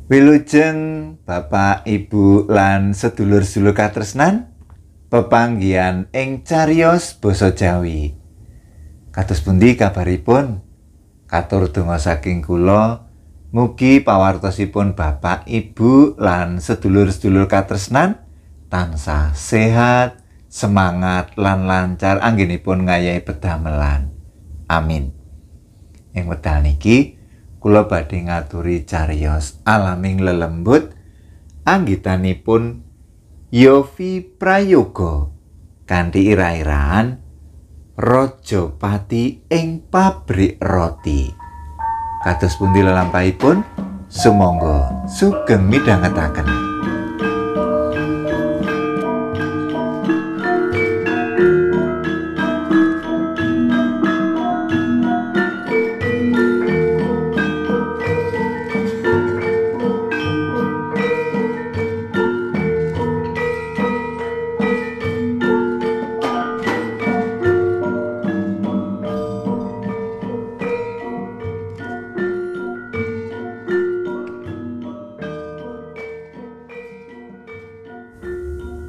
Wilujeng Bapak, Ibu lan sedulur-sedulur katresnan, pepanggihan ing cariyos basa Jawi. Kados pundi kabaripun? Katur donga saking kula, mugi pawartosipun Bapak, Ibu lan sedulur-sedulur katresnan tansah sehat, semangat lan lancar anggenipun ngayahi pedamelan. Amin. Ing wekdal niki kula badhe ngaturi cariyos alaming lelembut anggitanipun Yovi Prayoga kanthi ira-iraan Rajapati ing Pabrik Roti. Kados pundi lelampahipun? Sumangga sugeng midhangetaken.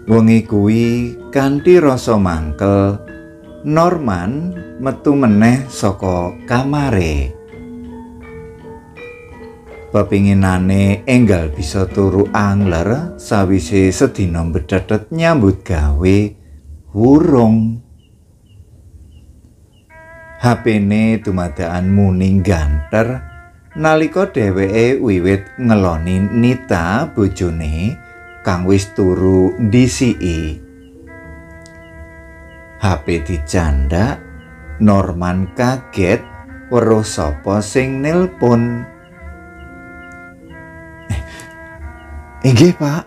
Wengi kuwi kanthi rasa mangkel, Norman metu meneh saka kamare. Pepinginane enggal bisa turu angler sawise sedina mbedhedhet nyambut gawe wurung. HP-ne dumadakan muni ganter nalika dheweke wiwit ngeloni Nita bojone kang wis turu ndisiki. HP dicandak, Norman kaget weruh sapa sing nelpon. Inggih, Pak.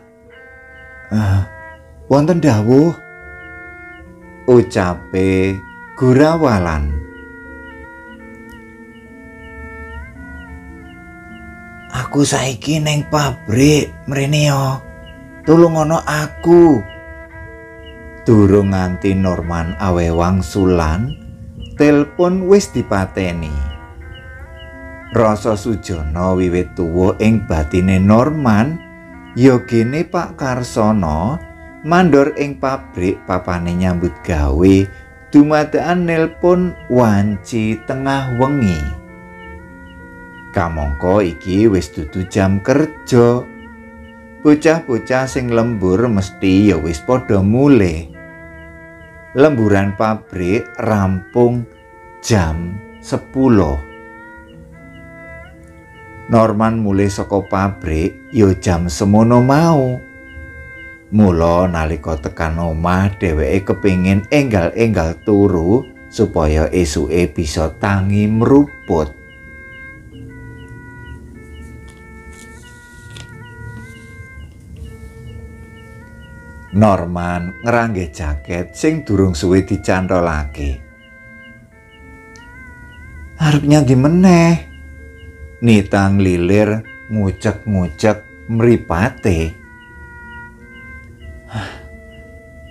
Wonten dawuh, ucape gurawalan. Aku saiki ning pabrik mrene yo. Tulung ana aku. Durung nganti Norman awe wangsulan, telpon wis dipateni. Rasa sujana wiwit tuwa ing batine Norman, yogene Pak Karsono mandor ing pabrik papane nyambut gawe dumadakan nelpon wanci tengah wengi. Kamangka iki wis dudu jam kerja. Bocah-bocah sing lembur mesti ya wis padha mulih. Lemburan pabrik rampung jam 10. Norman mulih saka pabrik ya jam semono mau. Mula nalika tekan omah dheweke kepingin enggal-enggal turu supaya esuke bisa tangi mruput. Norman ngrangge jaket sing durung suwe dicantolake. Arep nyandi meneh. Nita nglilir ngucek-ngucek mripate.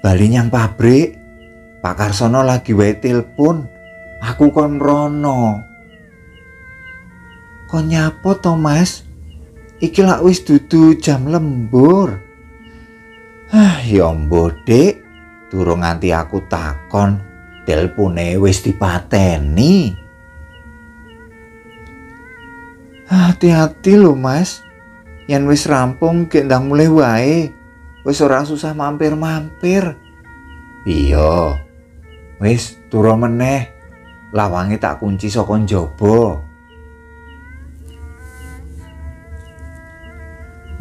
Bali nyang pabrik, Pak Karsono lagi wae telepon. Aku kon mrono. Kon nyapo to, Mas? Iki lak wis dudu jam lembur. Ah, ya mbuh, Dik. Durung nganti aku takon, telpone wis dipateni. Hati-hati lho, Mas. Yen wis rampung gek ndang mulih wae. Wis ora susah mampir-mampir. Iya. Wis turu meneh. Lawange tak kunci saka njaba.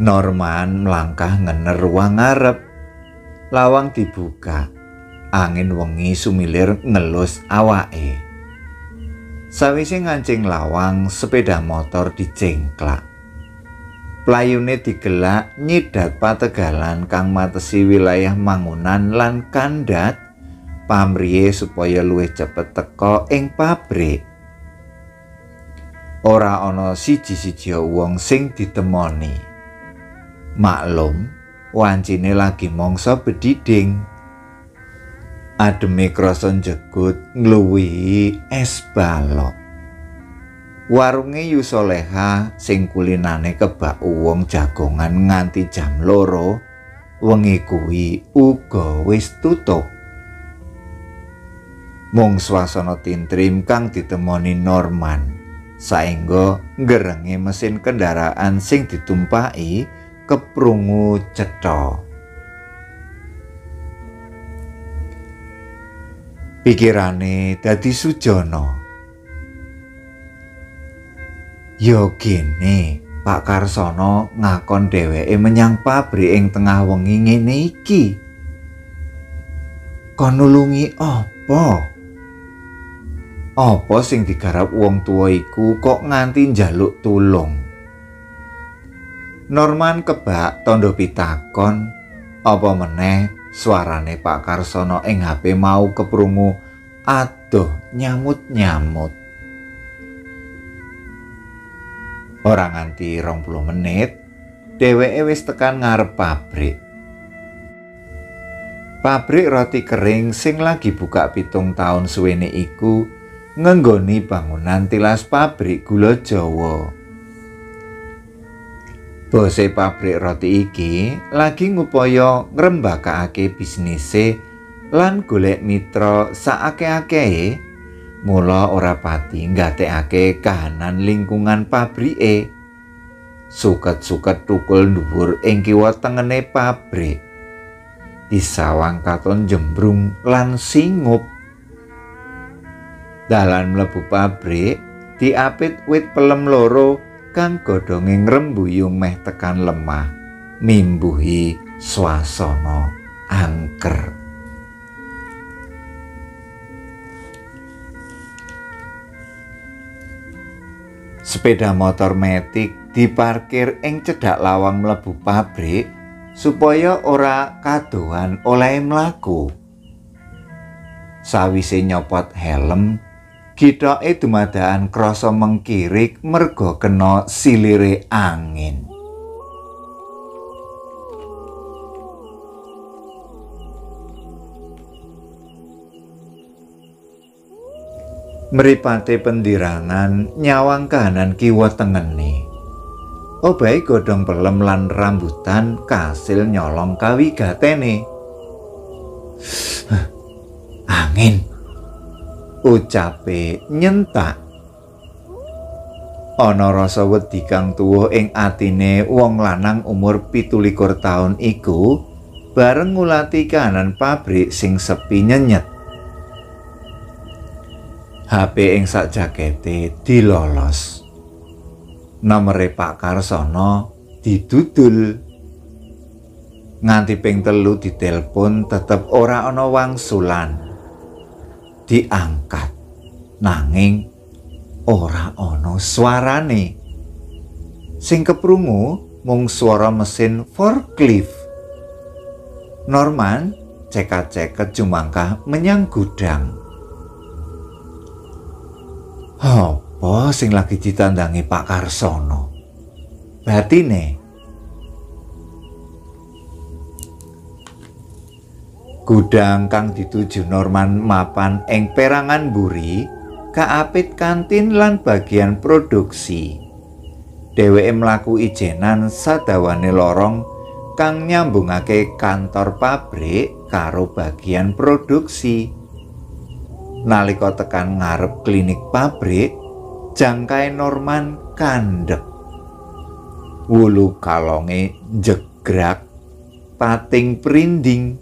Norman melangkah ngener ruang ngarep. Lawang dibuka. Angin wengi sumilir ngelus awake. Sawise ngancing lawang, sepeda motor dicengklak. Playune digelak nyidat pategalan kang matesi wilayah Mangunan lan Kandat pamriye supaya luwih cepet teka ing pabrik. Ora ana siji-siji wong sing ditemoni. Maklum, wancine lagi mangsa bediding. Ademe krasa njegut ngluwihi es balok. Warunge Yu Soleha sing kulinane kebak wong jagongan nganti jam 2 wengi kuwi uga wis tutup. Mung swasana tintrim kang ditemoni Norman, saengga nggerenge mesin kendaraan sing ditumpaki keprungu cetha. Pikirane dadi sujana. Yo gene, Pak Karsono ngakon dheweke menyang pabrik ing tengah wengi ngene iki. Kon nulungi apa? Apa sing digarap wong tuwa iku kok nganti njaluk tulung? Norman kebak tandha pitakon, apa meneh suarane Pak Karsono ing HP mau keprungu adoh nyamut-nyamut. Ora nganti 20 menit, dheweke wis tekan ngarep pabrik. Pabrik roti kering sing lagi buka 7 taun suwene iku ngenggoni bangunan tilas pabrik gula Jawa. Bose pabrik roti iki lagi ngupaya ngrembakake bisnise lan golek mitra saakeh-akehe. Mula ora pati nggatekake kahanan lingkungan pabrike. Suket-suket tukul dhuwur ing kiwa tengene pabrik. Disawang katon jembrung lan singup. Dalan mlebu pabrik diapit wit pelem loro kang godhonge ngrembuyung meh tekan lemah, mimbuhi swasana angker. Sepeda motor metik diparkir ing cedhak lawang mlebu pabrik supaya ora kadohan oleh mlaku. Sawise nyopot helm, githoke dumadakan krasa mengkirik merga kena silire angin. Mripate pendirangan nyawang kahanan kiwa tengene. Obahe godhong pelem lan rambutan kasil nyolong kawigatene. Angin, ucape nyentak. Ana rasa wedi kang tuwuh ing atine wong lanang umur 27 taun iku bareng ngulati kahanan pabrik sing sepi nyenyet. HP ing sak jakete dilolos. Nomere Pak Karsono didudul. Nganti ping 3 ditelpon tetep ora ana wangsulan. Diangkat nanging ora ana suarane. Sing keprungu mung swara mesin forklift. Norman cekat-ceket jumangkah menyang gudang. Apa sing lagi ditandangi Pak Karsono? Batine. Gudang kang dituju Norman mapan ing perangan mburi, kaapit kantin lan bagian produksi. Dheweke mlaku ijenan sadawane lorong kang nyambungake kantor pabrik karo bagian produksi. Nalika tekan ngarep klinik pabrik, jangkae Norman kandhek. Wulu kalonge njegrak pating prinding.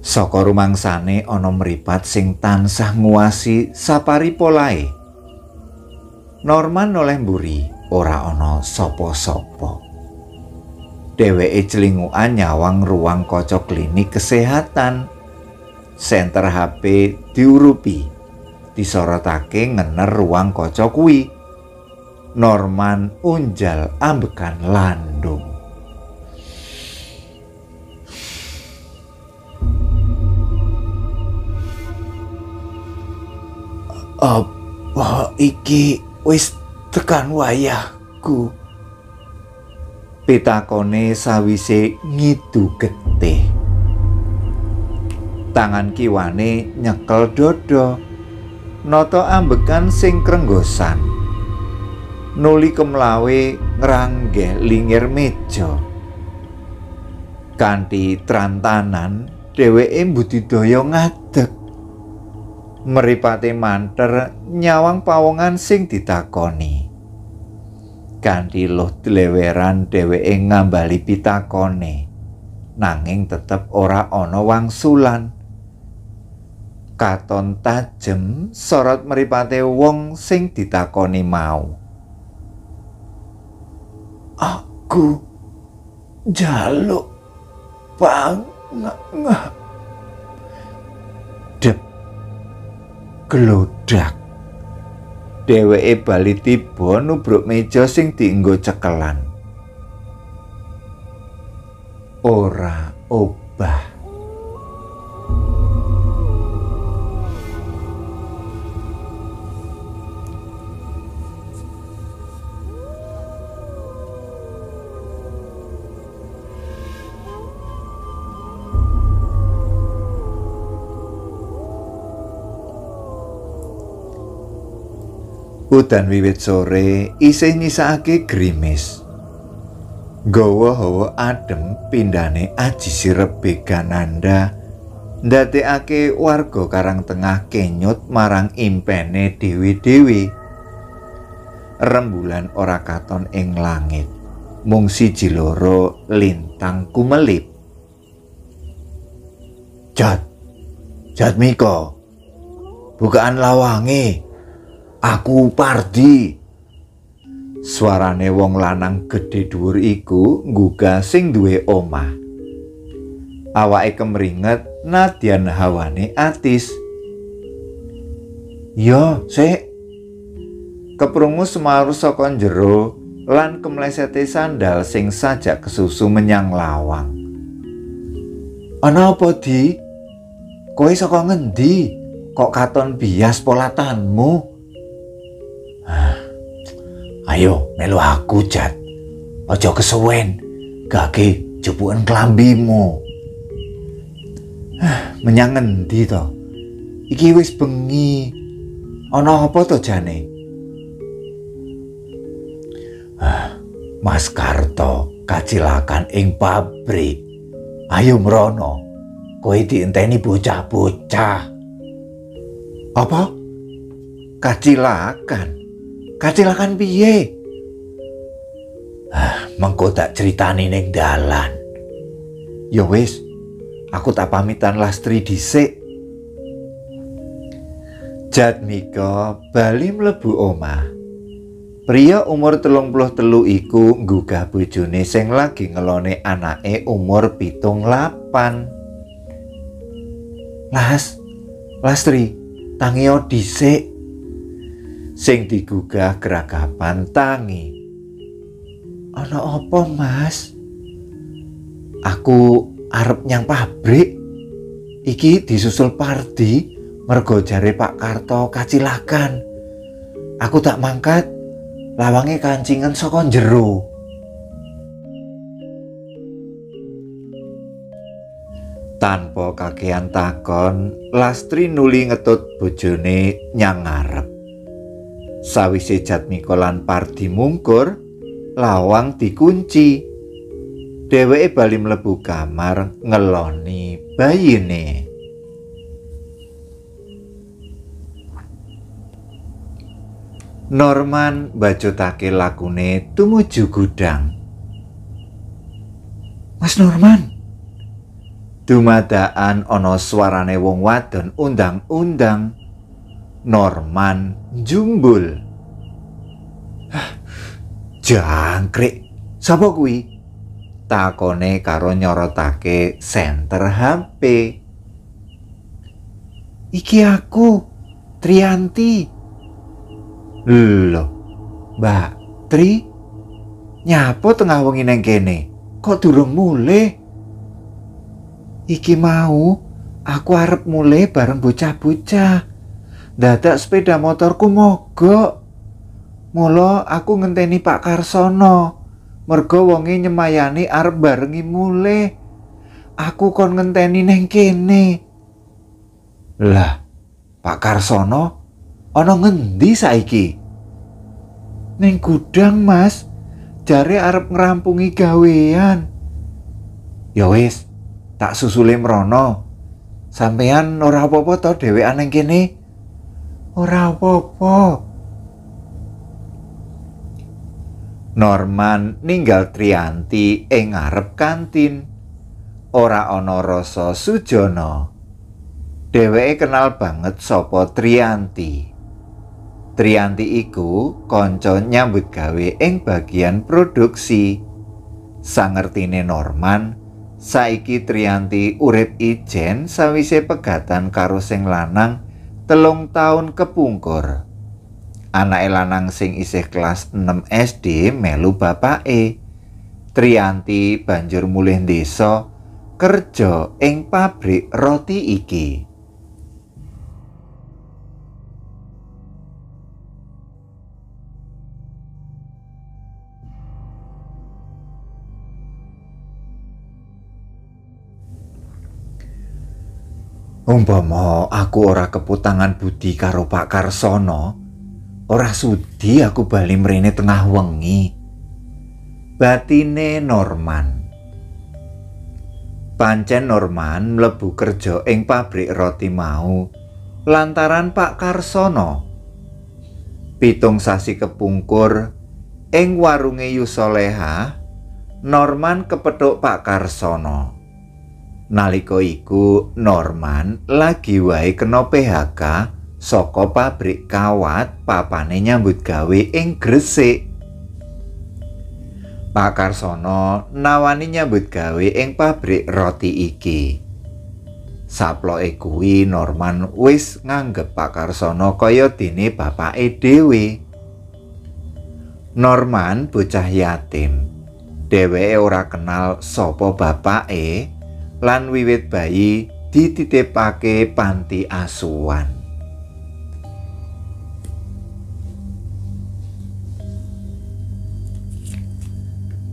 Saka rumangsane ana mripat sing tansah nguwasi sapari polahe. Norman noleh mburi, ora ana sapa-sapa. Dheweke clingukan nyawang ruang kaca klinik kesehatan. Senter HP diurupi, disorotake ngener ruang kaca kuwi. Norman unjal ambekan landung. Apa iki wis tekan wayahku? Pitakone sawise ngidu getih. Tangan kiwane nyekel dodo. Nata ambekan sing krenggosan. Nuli kemlawe ngranggeh lingir meja. Kanthi trantanan dheweke mbudidaya ngadeg. Mripate manter nyawang pawongan sing ditakoni. Kanthi luh dleweran dheweke ngambali pitakone. Nanging tetep ora ana wangsulan. Katon tajem sorot mripate wong sing ditakoni mau. Aku njaluk pangan. Dep glodak. Dheweke bali tiba nubruk meja sing dienggo cekelan. Ora obah. Udan wiwit sore isih nyisakake grimis. Gawa hawa adem pindhane aji sirebe Gananda ndadekake warga Karang Tengah kenyut marang impene dhewe-dhewe. Rembulan ora katon ing langit, mung siji loro lintang kumelip. Jat, Jatmiko, bukaan lawange. Aku Pardi. Suarane wong lanang gedhe dhuwur iku nggugah sing duwe omah. Awake kemringet nadyan hawane atis. Yo, sik. Keprungu semaur saka njero lan kemlesete sandal sing sajak kesusu menyang lawang. Ana apa, Di? Kowe saka ngendi? Kok katon bias polatanmu? Ayo melu aku, Jat. Aja kesuwen, gage jupuken klambimu. Menyang ngendi to? Iki wis bengi. Ana apa to jane? Mas Karto kacilakan ing pabrik. Ayo mrono. Kowe dienteni bocah-bocah. Apa? Kacilakan? Kacilakan piye? Mengko tak critani ning dalan. Ya wis, aku tak pamitan Lastri dhisik. Jatmiko bali mlebu omah. Pria umur 33 iku nggugah bojone sing lagi ngelone anake umur 7-8. Las, Lastri, tangio dhisik. Sing digugah geragapan tangi. Ana apa, Mas? Aku arep nyang pabrik. Iki disusul Pardi mergo jare Pak Karto kacilakan. Aku tak mangkat, lawange kancingen saka njero. Tanpa kakean takon, Lastri nuli ngetut bojone nyang ngarep. Sawise Jatmiko lan Pardi mungkur, lawang dikunci. Dheweke bali mlebu kamar ngeloni bayine. Norman bacutake lakune tumuju gudang. Mas Norman. Dumadakan ana swarane wong wadon undang-undang. Norman jumbul. Jangkrik, sapa kuwi? Takone karo nyorotake senter HP. Iki aku, Trianti. Lho, Mbak Tri, nyapo tengah wengi neng kene? Kok durung mulih? Iki mau, aku arep mulih bareng bocah-bocah. Dadak sepeda motorku mogok. Mula aku ngenteni Pak Karsono. Mergo wonge nyemayani arep barengi mulih. Aku kon ngenteni neng kene. Lah, Pak Karsono Ana ngendi saiki? Ning gudang, Mas. Jare arep ngrampungi gawean. Ya wis, tak susule mrono. Sampeyan ora apa-apa to dhewean ning kene? Ora apa-apa. Norman ninggal Trianti ing ngarep kantin. Ora ana rasa sujana. Dheweke kenal banget sapa Trianti. Trianti iku kanca nyambut gawe ing bagian produksi. Sangertine Norman, saiki Trianti urip ijen sawise pegatan karo sing lanang 3 taun kepungkur. Anake lanang sing isih kelas 6 SD melu bapake. Trianti banjur mulih desa kerja ing pabrik roti iki. Umpama aku ora keputangan budi karo Pak Karsono, ora sudi aku bali mrene tengah wengi. Batine Norman. Pancen Norman mlebu kerja ing pabrik roti mau lantaran Pak Karsono. 7 sasi kepungkur ing warunge Yusoleha, Norman kepethuk Pak Karsono. Nalika iku Norman lagi wae kena PHK saka pabrik kawat papane nyambut gawe ing Gresik. Pak Karsono nawani nyambut gawe ing pabrik roti iki. Saploke kuwi Norman wis nganggep Pak Karsono kaya dene bapake dhewe. Norman bocah yatim. Dheweke ora kenal sapa bapake lan wiwit bayi dititipake panti asuhan.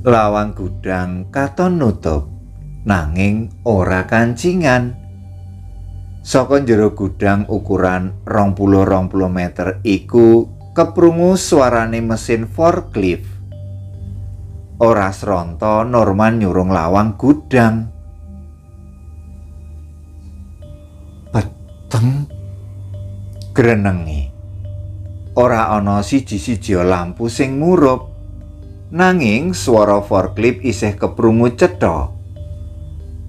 Lawang gudang katon nutup, nanging ora kancingan. Saka njero gudang ukuran 20-20 meter iku keprungu suarane mesin forklift. Ora sronto Norman nyurung lawang gudang. Peteng grenengi. Ora ana siji-siji lampu sing murup. Nanging swara forklift isih keprungu cetha.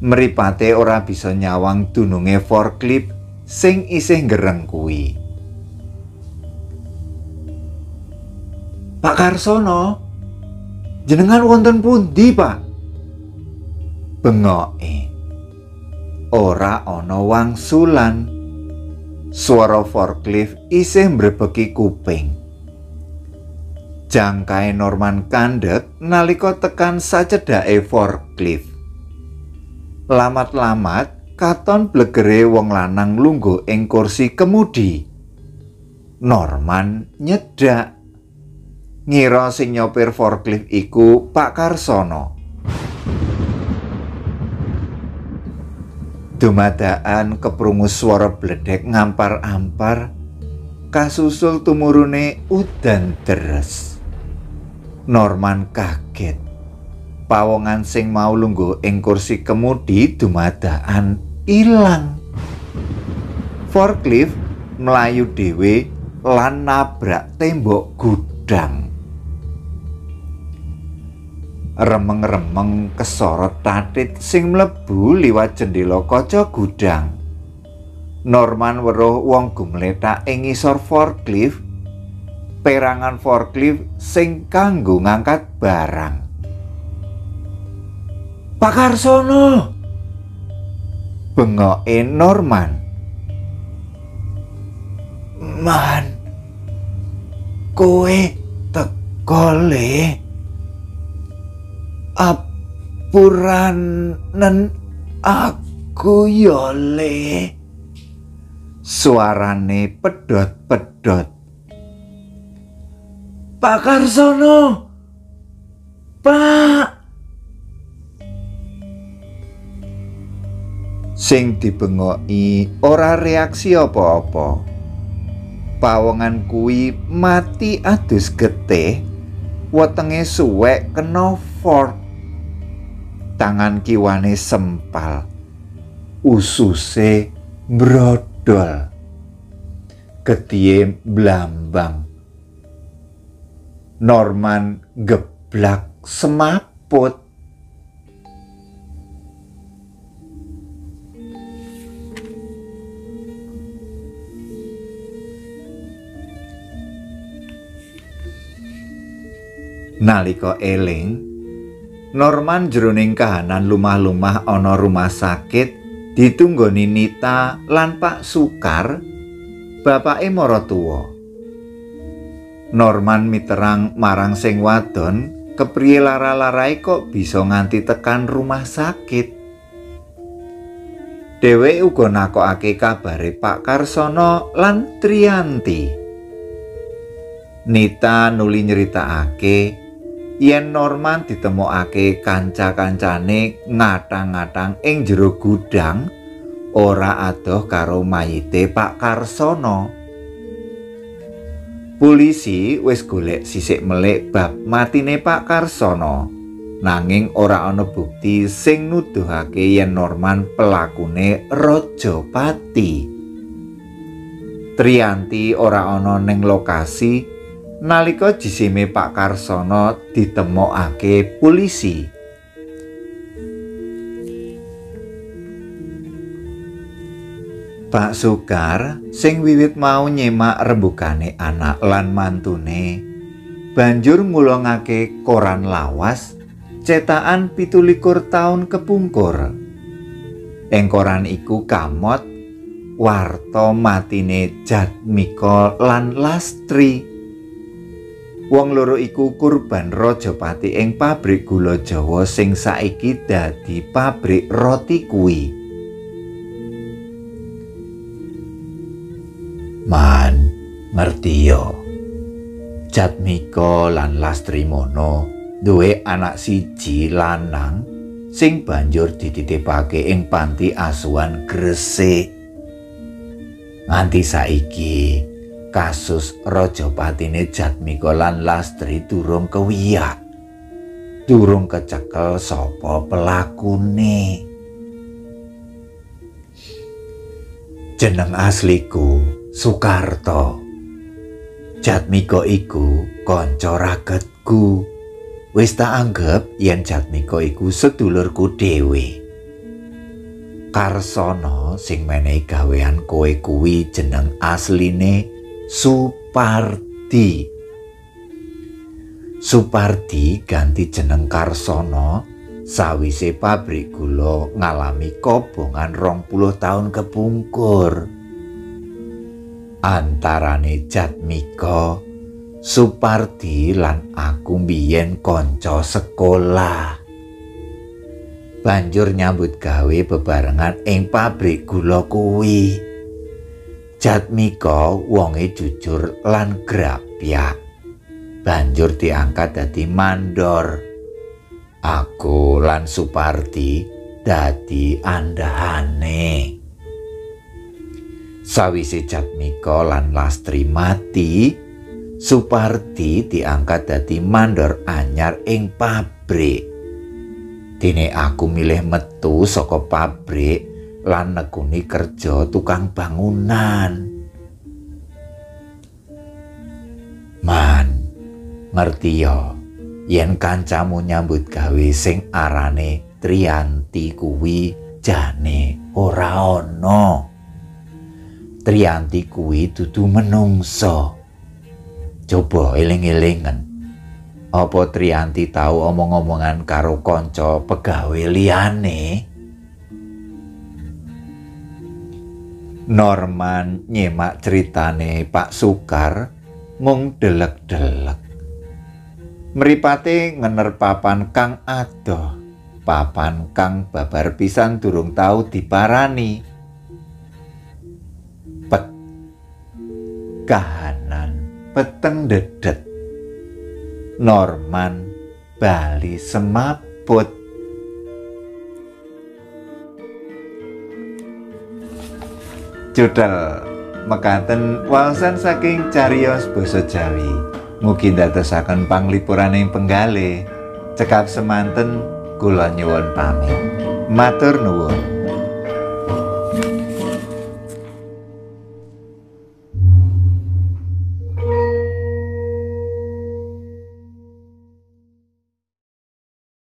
Mripate ora bisa nyawang dununge forklift sing isih ngereng kuwi. Pak Karsono, jenengan wonten pundi, Pak? Bengoke. Ora ana wangsulan. Swara forklift isih mbrebeki kuping. Jangkae Norman kandhek nalika tekan sacedhake forklift. Lamat-lamat katon blegere wong lanang lungguh ing kursi kemudi. Norman nyedak. Ngira sing nyopir forklift iku Pak Karsono. Dumadakan keprungu swara bledek ngampar-ampar, kasusul tumurune udan deres. Norman kaget. Pawongan sing mau lungguh ing kursi kemudi dumadakan ilang. Forklift mlayu dhewe lan nabrak tembok gudang. Remeng-remeng kesorot tatit sing mlebu liwat jendela kaca gudang. Norman weruh wong gumlethak ing ngisor forklift, perangan forklift sing kanggo ngangkat barang. Pak Karsono, bengoke Norman. Man, kowe teko le. Apuranen aku yo le. Suarane pedhot-pedhot. Pak Karsono, Pak. Sing dibengoki ora reaksi apa-apa. Pawongan kuwi mati adus getih, wetenge suwek kena fork. Tangan kiwane sempal, ususe brodol, getihe blambang. Norman geblak semaput. Nalika eling, Norman jroning kahanan lumah-lumah ana rumah sakit ditunggoni Nita lan Pak Sukar, bapake maratuwa. Norman miterang marang sing wadon kepriye lara-larae kok bisa nganti tekan rumah sakit. Dheweke uga nakokake kabare Pak Karsono lan Trianti. Nita nuli nyritakake yen Norman ditemokake kanca-kancane ngathang-ngathang ing jero gudang ora adoh karo mayite Pak Karsono. Polisi wis golek sisik melik bab matine Pak Karsono, nanging ora ana bukti sing nuduhake yen Norman pelakune Rajapati. Trianti ora ana ning lokasi nalika jisime Pak Karsono ditemokake polisi. Pak Sukar sing wiwit mau nyemak rembugane anak lan mantune banjur ngulongake koran lawas cetakan 27 taun kepungkur. Ing koran iku kamot warta matine Jatmika lan Lastri. Wong loro iku kurban Rajapati ing pabrik gula Jawa sing saiki dadi pabrik roti kuwi. Man, ngerti yo. Jatmika lan Lastri mono duwe anak siji lanang sing banjur dititipake ing panti asuhan Gresik. Nganti saiki kasus Rajapatine Jatmika lan Lastri durung kewiyak. Durung kecekel sapa pelakune. Jeneng asliku Sukarto. Jatmika iku kanca ragetku. Wis tak anggep yen Jatmika iku sedulurku dhewe. Karsono sing menehi gawean kowe kuwi jeneng asline Supardi. Supardi ganti jeneng Karsono sawise pabrik gula ngalami kobongan 20 taun kepungkur. Antarane Jatmika, Supardi lan aku mbiyen kanca sekolah. Banjur nyambut gawe bebarengan ing pabrik gula kuwi. Jatmika wonge jujur lan grapyak. Banjur diangkat dadi mandor. Aku lan Supardi dadi andahane. Sawise Jatmika lan Lastri mati, Supardi diangkat dadi mandor anyar ing pabrik. Dene aku milih metu saka pabrik lan nekuni kerja tukang bangunan. Man, ngerti yo, yen kancamu nyambut gawe sing arane Trianti kuwi jane ora ana. Trianti kuwi dudu menungso. Coba eling-elingen. Apa Trianti tau omong-omongan karo kanca pegawe liyane? Norman nyemak ceritane Pak Sukar mung delek-delek. Mripate ngener papan kang adoh, papan kang babar pisan durung tau diparani. Pet kahanan peteng dedet. Norman bali semaput. Judel Mekaten waosan saking cariyos basa Jawi. Mugi ndadosaken panglipuraning penggalih. Cekap semanten kula nyuwun pamit. Matur nuwun.